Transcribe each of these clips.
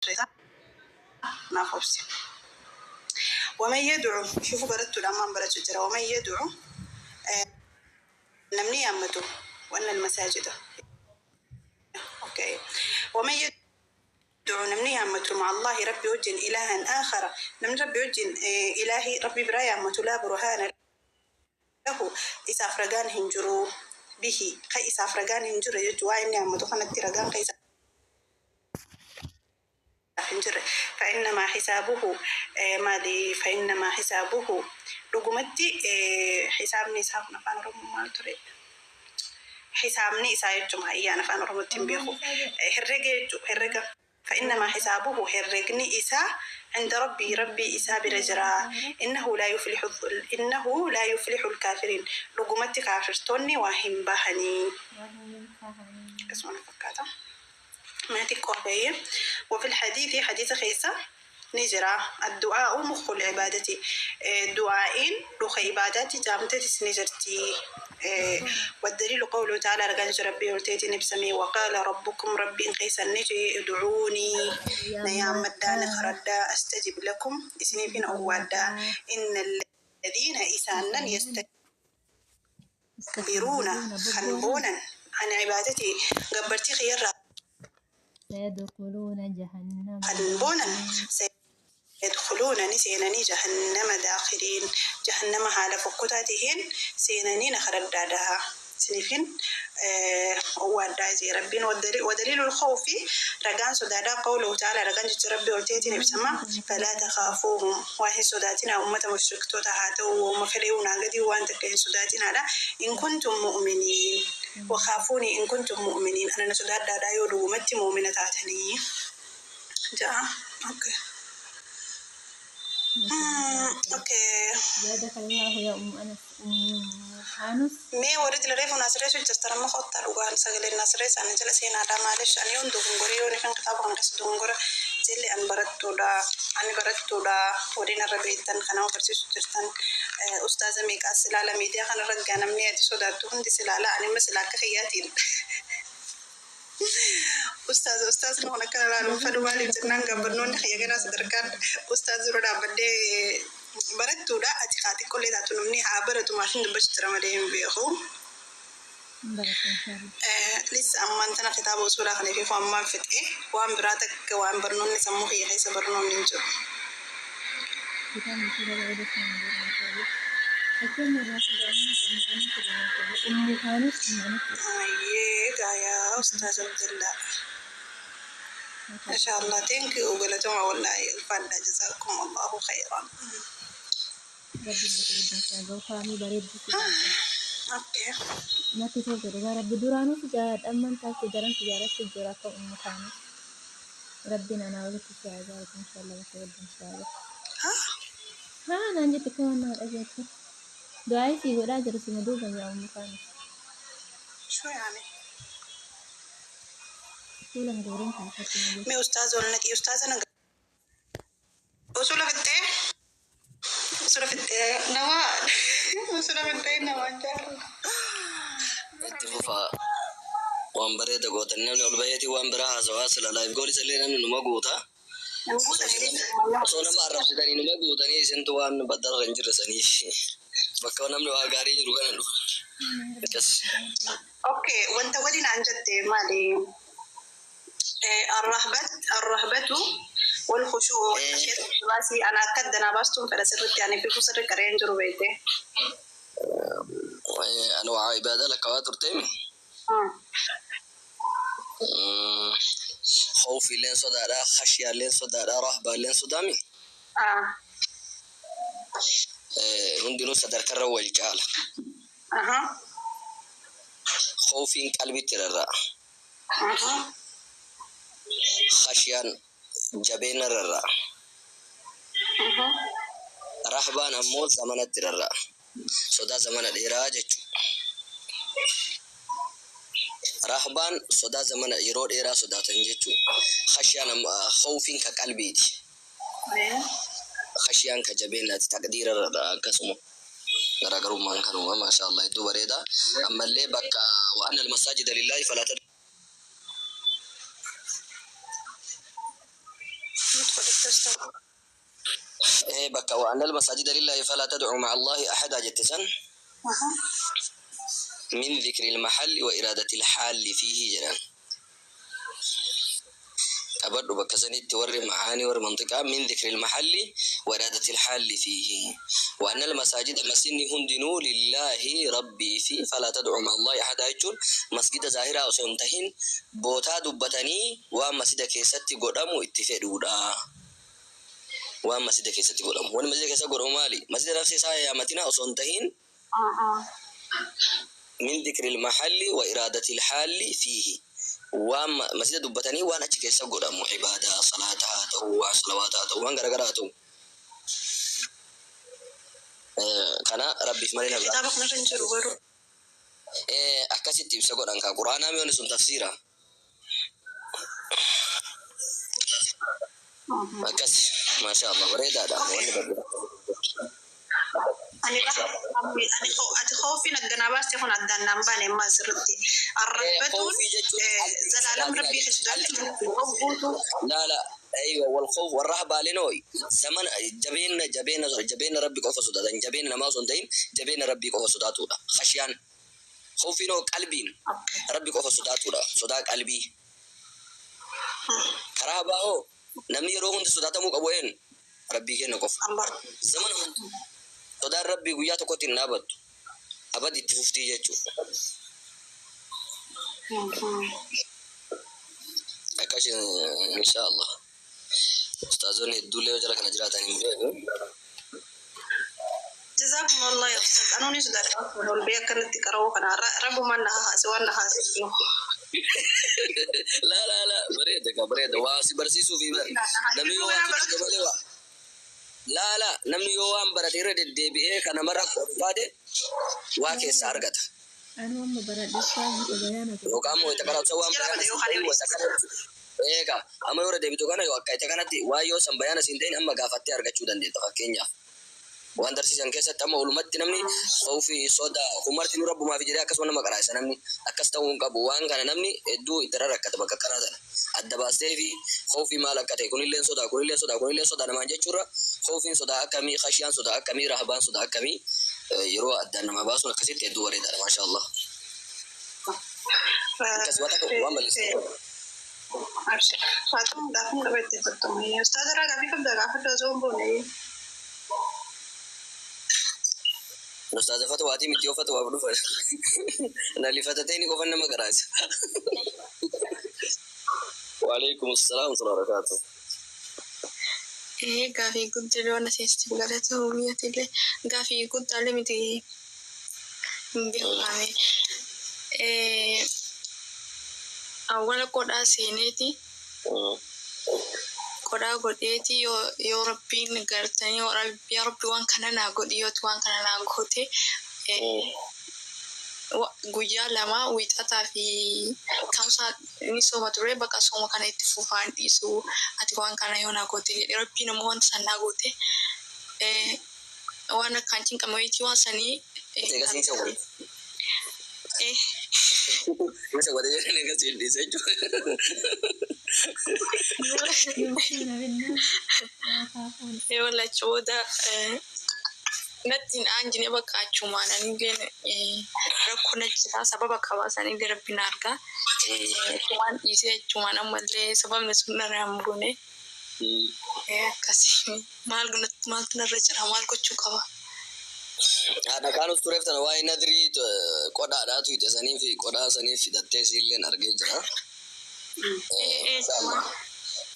Sirreessaa naaf obsi. Waman yad'u shufu barattuudha ammaan barachuu jira. Waman yad'u namni yaammatu wanna almasaajida. Okay. Waman yad'u namni yaammatu ma'a Allahi Rabbi wajjin ilaahan aakhara namni Rabbi wajjin ilaahii Rabbi biraa yaammatu laa burhaana lahu isaaf ragaan hin jiru bihi ka isaaf ragaan hin jirre jechuun waa inni yaammatu kanatti ragaan ka isaaf hin jirre fa'innamaa hisaabuhu maali fa'innamaa hisaabuhu dhugumatti hisaabni isaa kun afaan oromoo maal ture hisaabni isaa jechuun hayyaan afaan oromootti hin beeku herrega jechuun herrega fa'innamaa hisaabuhu herregni isaa inda rabbii rabbii isaa bira jira innahu laa yuflihu innahu laa yuflihu alkaafiriin dhugumatti kaafirtoonni waa hin bahanii akkasuma fakkaata. Mee xiqqoo hafeeyye. وفي الحديث حديث keessa ni jira الدعاء مخ العبادة du'aa'iin dhuka ibaadaatti jaamtetis ni jirti. والدليل قوله تعالى ragaan rabbii olteetiin ibsame وقال ربكم rabbiin keessan ni jee ادعوني na yaammaddaa na kadhadhaa أستجب لكم isiniifin owwaadhaa إن الذين isaanan يستكبرون kan boonan عن عبادتي gabbartii kiyyarraa سيدخلون جهنم kan boonan سيدخلون ni seenanii جهنم داخرين jahannama haala fokkotaa taheen seenanii na kadhadhaadha isiniifin owwaadhaa jee rabbiin. ودليل الخوف ragaan sodaadhaa قوله تعالى ragaan jecha rabbii olteetiin ibsama فلا تخافوهم waa hin sodaatinaa ummata mushriktoota haa ta'u uuma fedhe hunaa gadii waan takka hin sodaatinaadha إن كنتم مؤمنين وخافوني إن كنتم مؤمنين ana na sodaadhaadha yoo dhugumatti mu'mina taatanii ja'a. Okay. Okay. زادك الله يا أم أنس أم حانس. Mee warri reefu naasirreessu jirtan amma kottaa dhugaan sagaleen naasirreessa ani jala seenaadha maaliif ani yoon dogongore yoon ifin kitaaba kana keessa dogongora jalli an barattuudha ani barattuudha waliin irra beektan kanama barsiisu jirtan ustaaza meeqaa silaala miidiyaa kanarra gaa namni ati sodaattu hundi silaala ani imma sila akka kiyyaatiin ustaaza ustaazni kun akkana ilaaluun fedhu maaliif jennaan gabbarnoonni kiyya ganaa sadarkaan ustaaz dura dhaabbadhee barattuudha ati haa xiqqollee taatu namni haa baratu maashin dubbachuu jira malee hin beeku. بارك إن شاء الله. Lissa ammaan tana kitaaba usulaa kana fi ammaan fixee waan biraa takka waan barnoonni sammuu kiyya keessa barnoonni hin jiru. كتاب سورة بعيدة ما شاء الله أكمل الراشد أم حانس أم أنس. Ayyee gaayaa ustaaz Abdallaa. ما شاء ما شاء الله thank you galatoma wallahi alfaadha جزاكم الله خيرا. الله ربي بك إن شاء الله وفامي بريد بك. Okay. Natti tolche dhugaa rabbi duraanuu si jaalladha amman taate daran si jaalachuu jira akka ummu kaanus rabbiin anaa walitti si haa jaalatu inshallah bakka gadda inshallah. Haa naan jette akka waan nama dhageette du'aayii sii godhaa jiru sima duuban yaa ummu kaanus. شو يعني؟ Fuulan gooriin kaafatti malee. Mee ustaaza ol naqi ustaaza na usula fixxee usula fixxee nama usula fixxee nama jaalladha. Itti fufaa waan bareeda gootan namni ol baheetii waan biraa haasawaa sila live goal isallee namni numa guuta. Osoo nama arrabsitanii numa guutanii isintu waan baddarra hin jirre saniif bakka namni waa gaarii jiru kana dhufa. Akkas. Okay, wanta waliin aan jette maali? الرهبة الرهبة والخشوع والخشية والخلاصي أنا أكد أنا باستم فلا سرت يعني في فصل كرين جرو بيتي. Anwaa ibaadaa lakkaawaa turteemi. Khawfi illeen sodaadha, khashyaa illeen sodaadha, rahbaa illeen sodaami. آه. Hundinuu sadarkarra wal caala. أها. Khawfiin qalbitti rarra'a. أها. Khashyaan jabeena rarra'a. أها. Rahbaan ammoo zamanatti rarra'a. Sodaa zamana dheeraa jechuudha. Rahbaan sodaa zamana yeroo dheeraa sodaatan jechuudha. Khashyaan khawfiin ka qalbiiti. Khashyaan ka jabeennaati taqdiira rarra'a akkasuma. Garaagarummaan kanuma maasha Allah hedduu bareeda. Ammallee bakka وأن المساجد لله فلا تدعوا. Godhatte ustaaz. Bakka وأن المساجد لله فلا تدعوا مع الله أحدا jette san من ذكر المحل وإرادة الحال فيه jedhan. Qabadhu bakka sanitti warri macaanii warri mantiqaa من ذكر المحل وإرادة الحال فيه وأن المساجد masjidni hundinuu لله rabbii fi فلا تدعوا مع الله أحدا jechuun masjida zaahiraa osoo hin tahin bootaa dubbatanii waan masjida keessatti godhamu itti fedhuudha. Waan masjida keessatti godhamu. Wanni masjida keessatti godhamu maali? Masjida nafsi isaa yaamatina osoo hin tahin من ذكر المحل وإرادة الحال فيه waan masjida dubbatanii waan achi keessa godhamu ibaadaa salaata haa ta'u, waan salawaata haa ta'u, waan garagaraa haa ta'u. Kana rabbiif malee nama Kitaaba kanarra hin jiru garuu. Akkasitti ibsa godhan kaa quraanaa mi'oonni sun tafsiira. Akkas maasha Allah bareedaadha wanni barbaadu. Ani ati khoofiin addanaa baaste kun addaan naan baane amma asirratti. Arrabbatuun Khoofii jechuun zalaalam rabbii keessatti guutuu. لا لا ايوه والخوف والرهبه لنوي زمن جبين جبين جبين ربي قف صدات جبين نما صندين جبين ربي قف صداتو خشيان خوفي نو قلبين ربي قف صداتو صدا قلبي كرهبه هو namni yeroo hundi sodaatamuu qabu een rabbii kenna qofa zamana hundi sodaan rabbii guyyaa tokkotti hin dhaabattu abad itti fuftii jechuudha akkas insha Allah ustaazonni hedduullee yoo jala kana jiraatan hin beeku. جزاكم الله يا أستاذ أنا نيس دار والبيع كانت تقرأوا كنا رب ما نهاس وأنا هاس لا لا لا bareeda ka bareeda waa si barsiisuu fi bar namni yoo waan tokko malee waa laa laa namni yoo waan barate irra deddeebi'ee kan namarra qophaate waa keessaa argata. Anu amma baradhessaa muka bayaana ta'e. Yookaan immoo itti qara'u waan Jala bayaana bade siin yoo ta'in haleelis. wayita kanatti eega amma yoo irra deebitu kana yoo akka itti kanatti waa yoo san bayaana siin ta'in amma gaafattee argachuu dandeetta fakkeenyaaf. Waan darsiisan keessatti amma olumatti namni ofii soda umarti nu rabbumaaf jedhee akkasuma nama qaraasa namni akkas ta'uu hin qabu waan kana namni hedduu itti rakkata bakka karaa sana adda baastee fi khoofii maal akka ta'e kunilleen sodaa kunilleen sodaa kunilleen sodaa namaan jechuurra khoofiin sodaa akkamii khashiyaan sodaa akkamii rahabaan sodaa akkamii yeroo addaan nama baasuun akkasitti hedduu bareedaadha maasha Allah. Akkas waan takka waan balleessu. Abshir. Faatuun gaafii qabatte fattume. Ustaaz irraa gaafii qabda gaafadhu osoo hin boone. Ustaaza fatwaatii miti yoo fatwaaf dhufa nalifatatee ni qofan nama garaasa. Waalaikum salaam wa rahmatullahi wa barakatuh. Gaafii guddoo waan asheestiif galatu biyyatillee gaafii guddaallee miti hin beekamne. Awwaala qodhaa seeneeti qodhaa godheeti yoo rabbiin gartanii yoo rabbi waan kana naa godhi yoo waan kana naa goote guyyaa lama wiixataa fi kamsaa ni sooma ture bakka sooma kana itti fufaan dhiisu ati waan kana yoo naa goote jedhe rabbiin immoo wanta san naa goote waan akkaan cinqame wayitii waan sanii. Egaa siin wal. Masa godhe jedhanii egaa siin dhiise jechuudha. Yoo lachi booda natti hin aanjine bakka achumaan anillee rakkoo na jira sababa qaba sanillee rabbi na argaa. Achumaan dhiisee achumaan ammallee sababni sun narraa hin goone. Akkasii maal maaltu narra jira maal gochuu qaba? Haadha kaanus tureef tana waa'ee nadrii qodhaadhaatu ija sanii fi qodhaa sanii fidattee siilleen argee jira.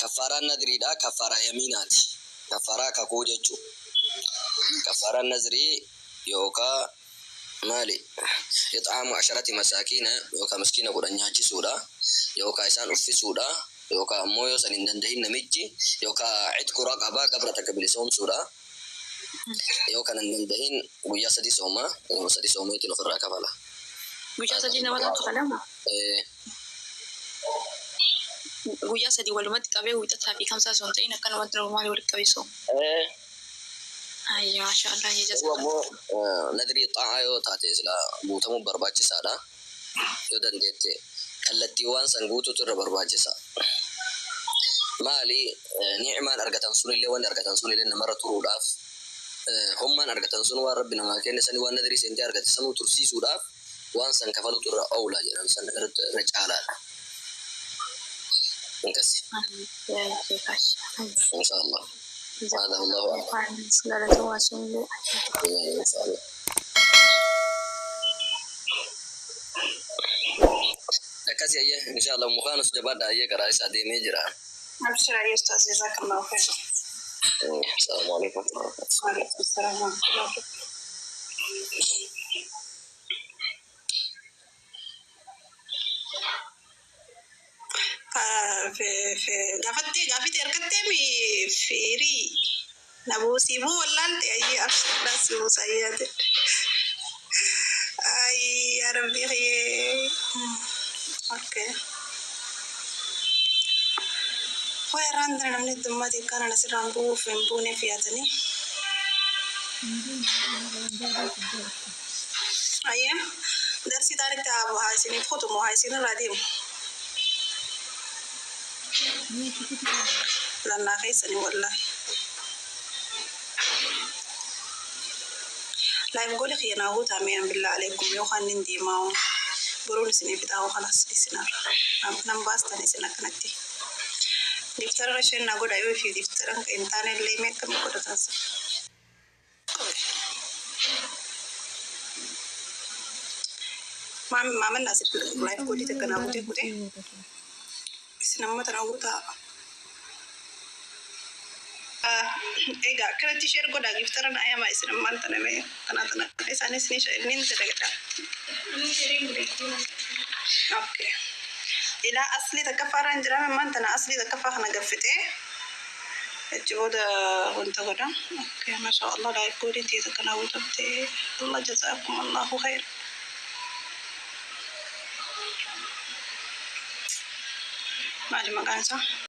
Kaffaaraan nadriidha kaffaaraa yamiinaati. Kaffaaraa kakuu jechuudha. Kaffaaraan nadrii yookaan maali? إطعام عشرة مساكين yookaan miskiina 10 nyaachisuudha yookaan isaan uffisuudha yookaan ammoo yoo san hin dandahin namichi yookaan عتق رقبة gabra takka bilisoomsuudha. Yoo kana hin dandahin guyyaa 3 sooma yeroo 3 soomeetiin ofirraa kafala. Guyyaa 3 nama kafalama? Guyyaa 3 walumatti qabee wiixataa fi kamsaa osoo hin ta'in akkanumatti normaali walitti qabee sooma. Ayyaa maashaallah Garuu ammoo nadrii xaa'aa yoo taate sila guutamuun barbaachisaadha. Yoo dandeette kallattiiwwan san guutuutu irra barbaachisa. Maali, ni'maan argatan sunillee, wanni argatan sunillee namarra turuudhaaf, hummaan argatan sun waan Rabbi namaa kenne sani, waan nadirii seentee argate sanuu tursiisuudhaaf waan san kafalutu irra oowla jedhan, san irra caalaadha. Akkasi. Insha Allah. هذا والله أعلم. Galatoomaa sunillee. إن شاء الله. Akkasi ayyee, insha Allah, mukaanis jabaadha ayyee, karaa isaa deemee jira. Abshira ustaz, jazakallahu khair. السلام عليكم ورحمة الله وبركاته. وعليكم السلام ورحمة الله وبركاته. Gaafattee gaafitti harkattee mi fiirii na buusii buu wallaalte ayyee, abshirraa si buusa ayyaate. Ay yaa Rabbi kiyyee. Okay. Waa irraan tana namni heddummaate kana asirraan bu'uuf hin buuneef yaatanii. Ayyee, darsii taanitti haa isiniif kutumu, haa isinirraa deemu. Lannaa keessanii wallaahi. Live goal kiyya naa guutaa mi'aan billaa aleekum, yookaan nin deemaa, boruun isinii fixaa, خلاص isinarra. Nan baastan isin akkanatti. Giftara isheen naa godha, yoo fi giftara hin taane illee meeqa godhatan. Maaman asitti live goal takka naa guutee kutee isin amma tana guutaa. Egaa akkanatti ishee godhaa, giftara na ayamaa isin ammaan tana mee tana tana isaanis ni nin dalagadha. Okay. Ilaa aslii takkaffaa jira, ammaan tana aslii takkaffaa kana gaffitee achi booda wanta godha. Okay, masha Allah, live goaliin ta'e takka naa guutamtee. Allah jazaakum Allahu khair. Maali maqaan isaa?